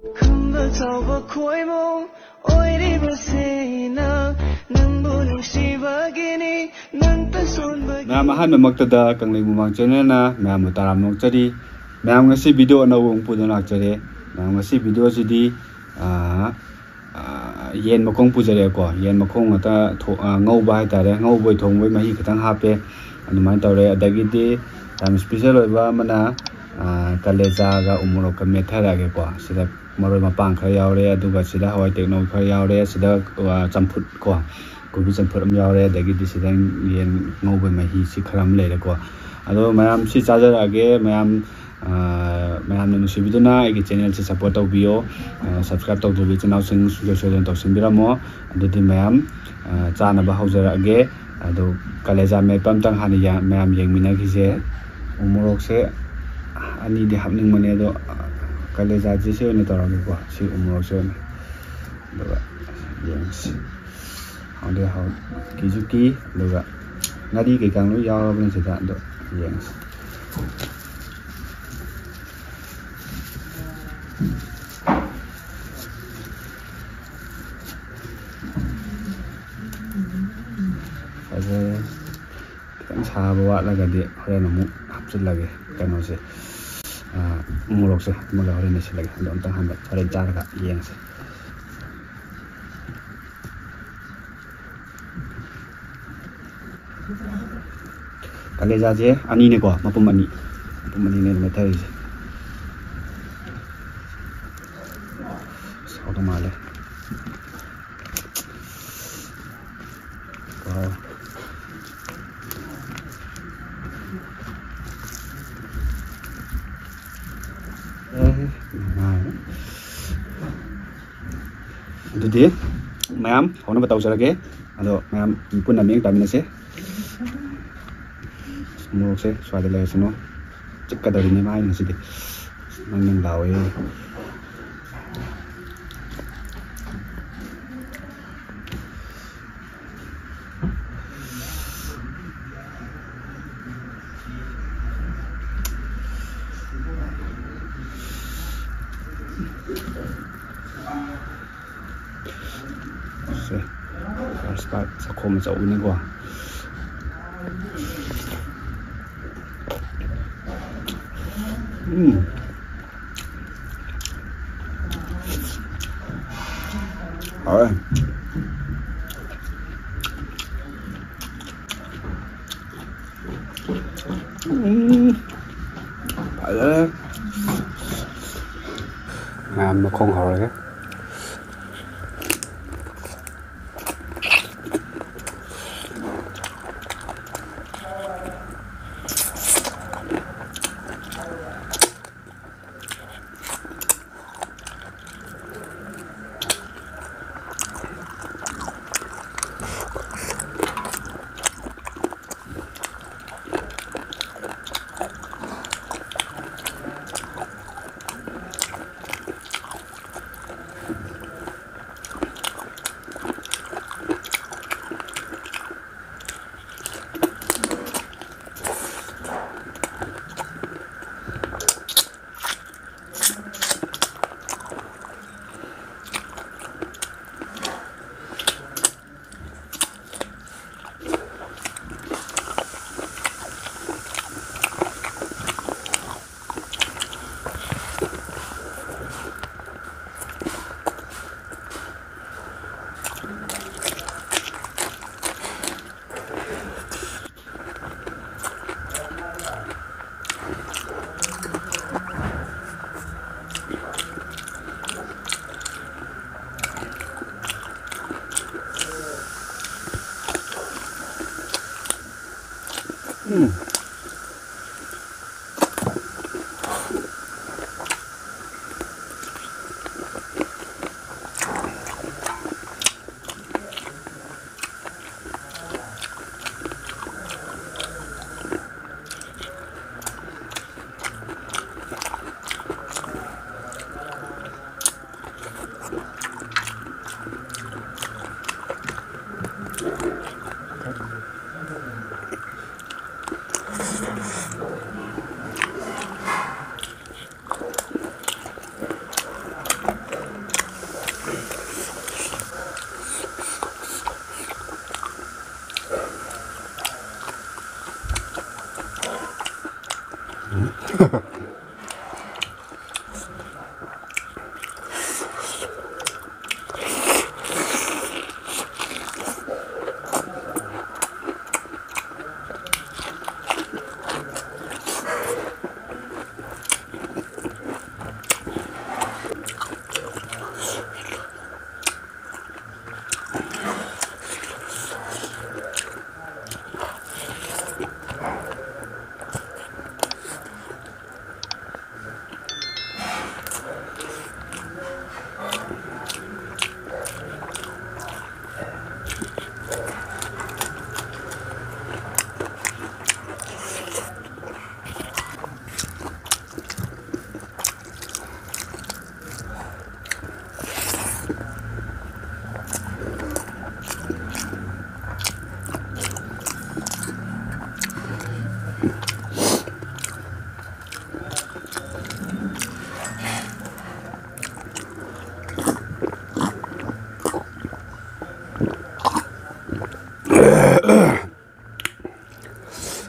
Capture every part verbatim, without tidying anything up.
ꯈꯝꯕ ꯆꯥꯎꯕ ꯈꯣꯏꯃꯨ ꯑꯣꯏꯔꯤꯕꯁꯤꯅ ꯅꯪꯕꯨ ꯅꯨꯡꯁꯤꯕꯒꯤꯅꯤ, ꯅꯪꯇ ꯁꯣꯟꯕꯒꯤ꯫ ꯃꯌꯥꯝ, ꯑꯍꯥꯟꯕꯃꯛꯇꯗ ꯀꯪꯂꯩ ꯃꯨꯛꯕꯥꯡ ꯆꯦꯅꯦꯜꯅ ꯃꯌꯥꯝꯕꯨ ꯇꯔꯥꯝꯅ ꯑꯣꯛꯆꯔꯤ꯫ ꯃꯌꯥꯝ, ꯉꯁꯤ ꯚꯤꯗꯤꯑꯣ ꯑꯅꯧꯕ ꯑꯃ ꯄꯨꯗꯨꯅ ꯂꯥꯛꯆꯔꯦ꯫ ꯃꯌꯥꯝ, ꯉꯁꯤ ꯚꯤꯗꯤꯑꯣꯁꯤꯗꯤ, ꯑꯥ, ꯑꯥ, ꯌꯦꯟ ꯃꯈꯣꯡ ꯄꯨꯖꯔꯛꯑꯦꯀꯣ꯫ ꯌꯦꯟ ꯃꯈꯣꯡ ꯉꯥꯛꯇ ꯊꯣ-, ꯑꯥ, ꯉꯧꯕ ꯍꯥꯏꯇꯥꯔꯦ꯫ ꯉꯧꯕꯣꯏ ꯊꯣꯡꯕꯣꯏ ꯃꯍꯤ ꯈꯤꯇꯪ ꯍꯥꯞꯄꯦ꯫ ꯑꯗꯨꯃꯥꯏꯅ ꯇꯧꯔꯦ꯫ ꯑꯗꯒꯤꯗꯤ ꯌꯥꯝ ꯏꯁꯄꯤꯁꯦꯜ ꯑꯣꯏꯕ ꯑꯃꯅ, ꯑꯥ, ꯀꯂꯦꯖꯥꯒ ꯎꯃꯣꯔꯣꯛꯀ ꯃꯦꯠꯊꯔꯛꯑꯒꯦꯀꯣ꯫ ꯁꯤꯗ ꯃꯔꯣꯏ ꯃꯄꯥꯡ ꯈꯔ ꯌꯥꯎꯔꯦ, ꯑꯗꯨꯒ ꯁꯤꯗ ꯍꯋꯥꯏ ꯇꯦꯛꯅꯧ ꯈꯔ ꯌꯥꯎꯔꯦ, ꯁꯤꯗ, ꯑꯥ, ꯆꯝꯐꯨꯠ ꯀꯣ, ꯀꯣꯕꯤ ꯆꯝꯐꯨꯠ ꯑꯃ ꯌꯥꯎꯔꯦ, ꯑꯗꯒꯤꯗꯤ ꯁꯤꯗ ꯌꯦꯟ ꯉꯧꯕꯒꯤ ꯃꯍꯤꯁꯤ ꯈꯔ ꯑꯃ ꯂꯩꯔꯦꯀꯣ꯫ ꯑꯗꯣ ꯃꯌꯥꯝ ꯁꯤ ꯆꯥꯖꯔꯛꯑꯒꯦ꯫ ꯃꯌꯥꯝ, ꯑꯥ, ꯃꯌꯥꯝꯅ ꯅꯨꯡꯁꯤꯕꯤꯗꯨꯅ ꯑꯩꯒꯤ ꯆꯦꯅꯦꯜꯁꯤ ꯁꯞꯄꯣꯔꯠ ꯇꯧꯕꯤꯌꯣ꯫ ꯑꯥ, ꯁꯕꯁꯀ꯭ꯔꯥꯏꯕ ꯇꯧꯗ꯭ꯔꯤꯕ ꯏꯆꯤꯟ ꯏꯅꯥꯎꯁꯤꯡ ꯁꯨꯡꯁꯣꯏ ꯁꯣꯏꯗꯅ ꯇꯧꯁꯤꯟꯕꯤꯔꯝꯃꯣ꯫ ꯑꯗꯨꯗꯤ ꯃꯌꯥꯝ, ꯑꯥ, ꯆꯥꯅꯕ ꯍꯧꯖꯔꯛꯑꯒꯦ꯫ ꯑꯗꯣ ꯀꯂꯦꯖꯥ ꯃꯦꯠꯄ ꯑꯝꯇꯪ ꯍꯥꯟꯅ ꯌꯥ-, ꯃꯌꯥꯝ ꯌꯦꯡꯃꯤꯟꯅꯈꯤꯁꯦ꯫ ꯎꯃꯣꯔꯣꯛꯁꯦ ꯑꯅꯤꯗꯤ ꯍꯥꯞꯅꯤꯡꯕꯅꯦ, ꯑꯗꯣ ꯀꯂꯦꯖꯥꯁꯦ ꯁꯤ ꯑꯣꯏꯅ ꯇꯧꯔꯒꯦꯀꯣ, ꯁꯤ ꯎꯃꯣꯔꯣꯛꯁꯦ ꯑꯣꯏꯅ꯫ ꯑꯗꯨꯒ ꯌꯦꯡꯁꯤ꯫ ꯍꯥꯎꯗꯤ ꯍꯥꯎ-, ꯀꯤꯁꯨ ꯀꯤ, ꯑꯗꯨꯒ ꯉꯥꯔꯤ ꯀꯩꯀꯥ ꯂꯣꯏ ꯌꯥꯎꯔꯕꯅꯤ ꯁꯤꯗ, ꯑꯗꯣ ꯌꯦꯡꯁꯤ꯫ ꯐꯖꯔꯦ꯫ ꯈꯤꯇꯪ ꯁꯥꯕ ꯋꯥꯠꯂꯒꯗꯤ ꯍꯣꯔꯦꯟ ꯑꯃꯨꯛ ꯍꯥꯞꯆꯤꯜꯂꯒꯦ ꯀꯩꯅꯣꯁꯦ, ꯑꯥ, ꯃꯣꯔꯣꯛꯁꯦ ꯑꯃꯒ ꯍꯣꯔꯦꯟ ꯅꯩꯁꯤꯜꯂꯒꯦ꯫ ꯑꯗꯣ ꯑꯝꯇꯪ ꯍꯥꯟꯅ ꯍꯣꯔꯦꯟ ꯆꯥꯔꯒ ꯌꯦꯡꯉꯁꯦ꯫ ꯀꯂꯦꯖꯥꯁꯦ ꯑꯅꯤꯅꯦꯀꯣ, ꯃꯄꯨꯝ ꯑꯅꯤ, ꯃꯄꯨꯝ ꯑꯅꯤꯅꯦ ꯃꯦꯠꯊꯔꯤꯁꯦ꯫ ꯑꯁ, ꯍꯥꯎꯗꯧ ꯃꯥꯜꯂꯦ꯫ ꯋꯥꯎ꯫ ꯑꯦ, ꯅꯨꯡꯉꯥꯏꯔꯦ꯫ ꯑꯗꯨꯗꯤ ꯃꯌꯥꯝ ꯍꯧꯅꯕ ꯇꯧꯖꯔꯒꯦ꯫ ꯑꯗꯣ ꯃꯌꯥꯝ ꯄꯨꯟꯅ ꯃꯤꯠꯌꯦꯡ ꯇꯥꯃꯤꯟꯅꯁꯦ꯫ ꯃꯣꯔꯣꯛꯁꯦ ꯁ꯭ꯋꯥꯏꯗ ꯂꯩꯔꯁꯅꯨ꯫ ꯆꯤꯛꯀꯗꯧꯔꯤꯅꯦ ꯃꯥꯏ ꯉꯁꯤꯗꯤ꯫ ꯅꯪ ꯅꯪ ꯂꯥꯎꯋꯦ꯫ ꯁꯦ, first bite ꯆꯥꯛꯈꯣꯝ ꯑꯆꯧꯕꯅꯤꯀꯣ꯫ ꯎꯝ꯫ ꯍꯥꯎꯋꯦ꯫ ꯎꯝ꯫ ꯐꯖꯔꯦ꯫ ꯃꯌꯥꯝ ꯃꯈꯣꯡ ꯍꯧꯔꯒꯦ꯫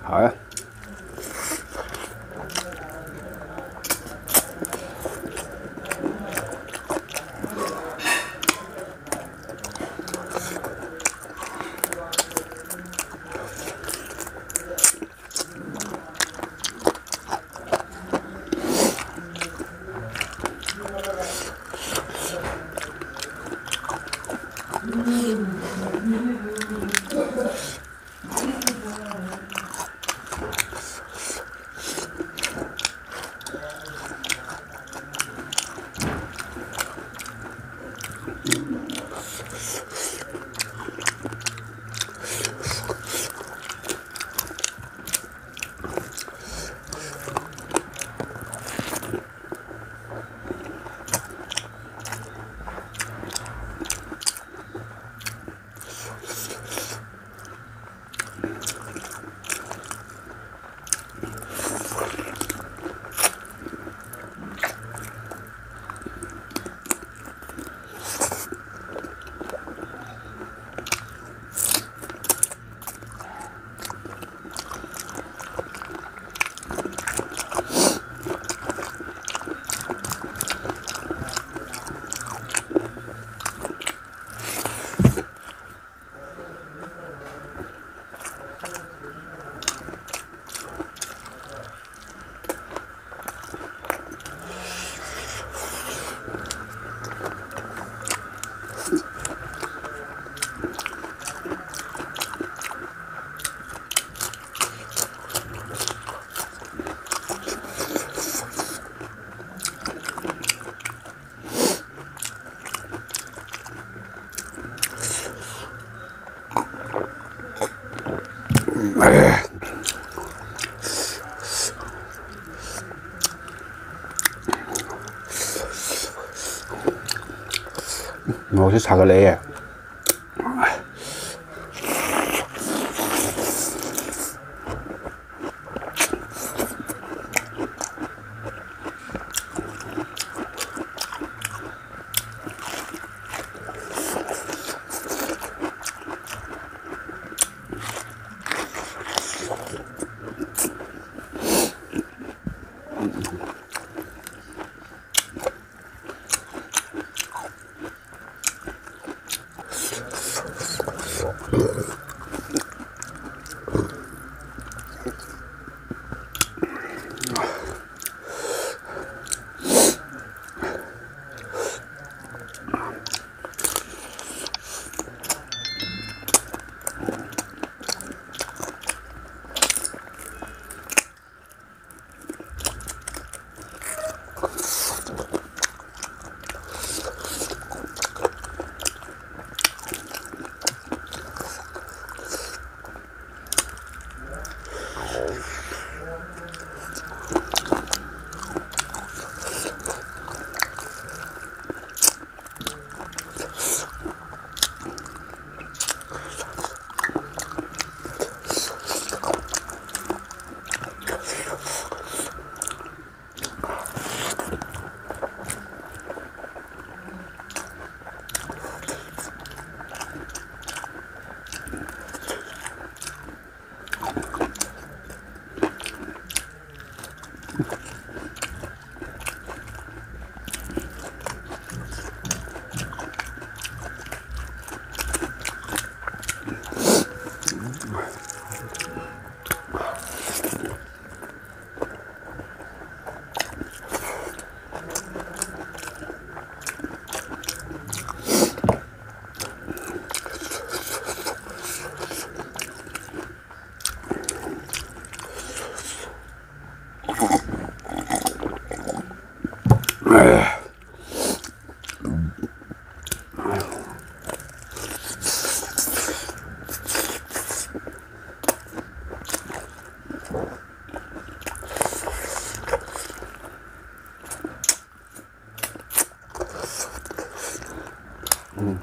ꯍꯥꯎꯋꯦ꯫ ꯃꯣꯔꯣꯛꯁꯦ ꯁꯥꯒꯠꯂꯛꯑꯦ꯫ ꯎꯝ,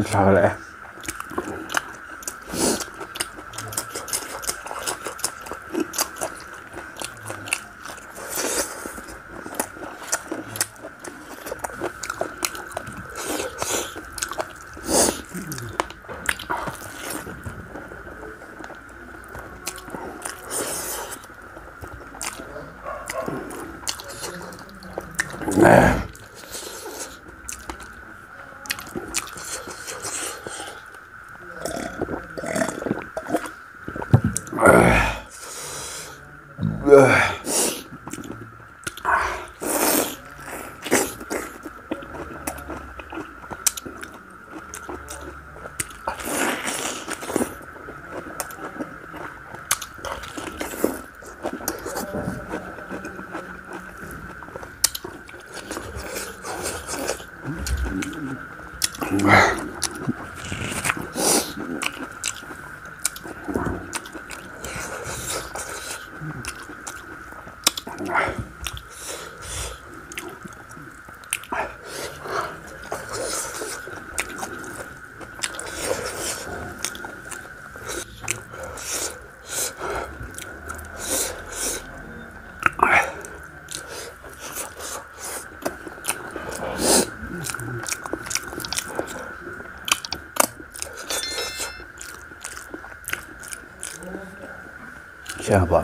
ꯁꯥꯒꯠꯂꯛꯑꯦ꯫ ꯁꯤ ꯍꯥꯞꯄ꯫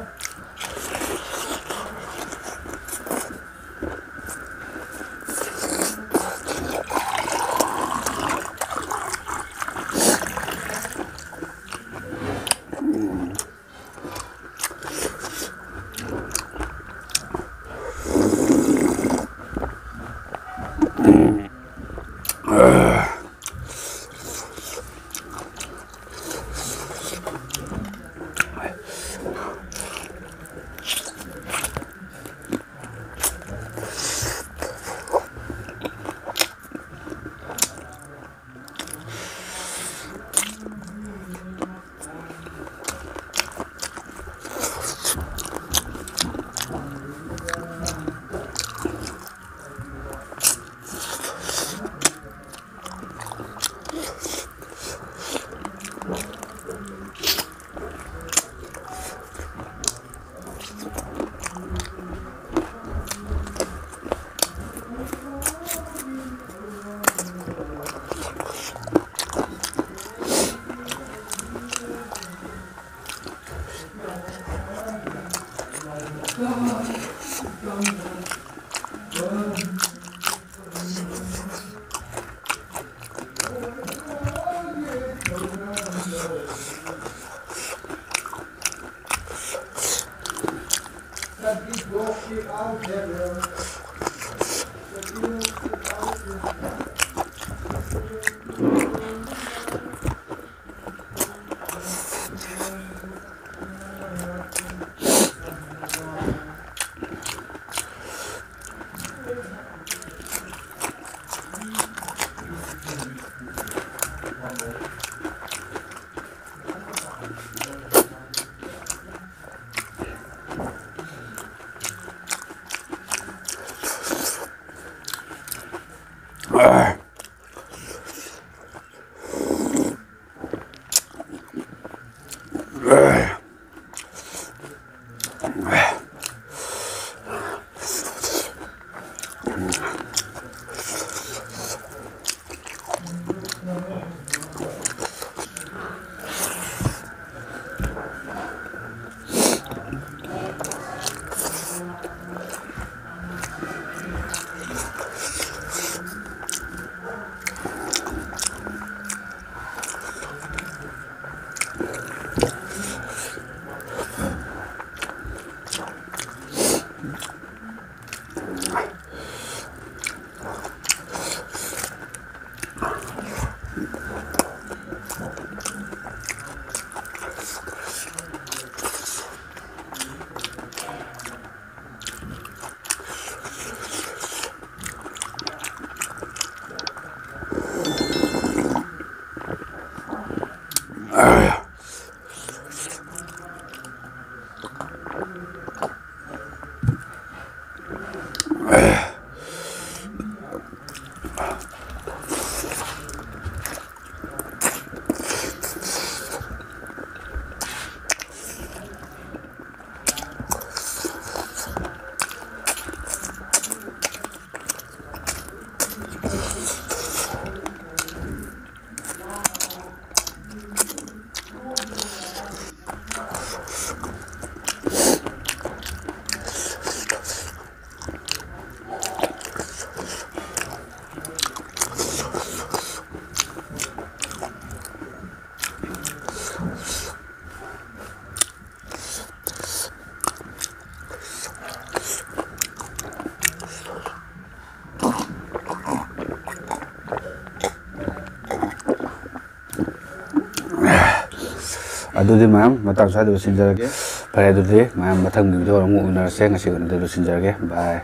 ꯑꯗꯨꯗꯤ ꯃꯌꯥꯝ ꯃꯇꯥꯡ ꯁ꯭ꯋꯥꯏꯗ ꯂꯣꯏꯁꯤꯟꯖꯔꯒꯦ꯫ ꯐꯔꯦ, ꯑꯗꯨꯗꯤ ꯃꯌꯥꯝ ꯃꯊꯪꯒꯤ video ꯑꯃꯨꯛ ꯎꯅꯔꯁꯦ꯫ ꯉꯁꯤꯒꯤ ꯑꯣꯏꯅꯗꯤ ꯂꯣꯏꯁꯤꯟꯖꯔꯒꯦ꯫ Bye꯫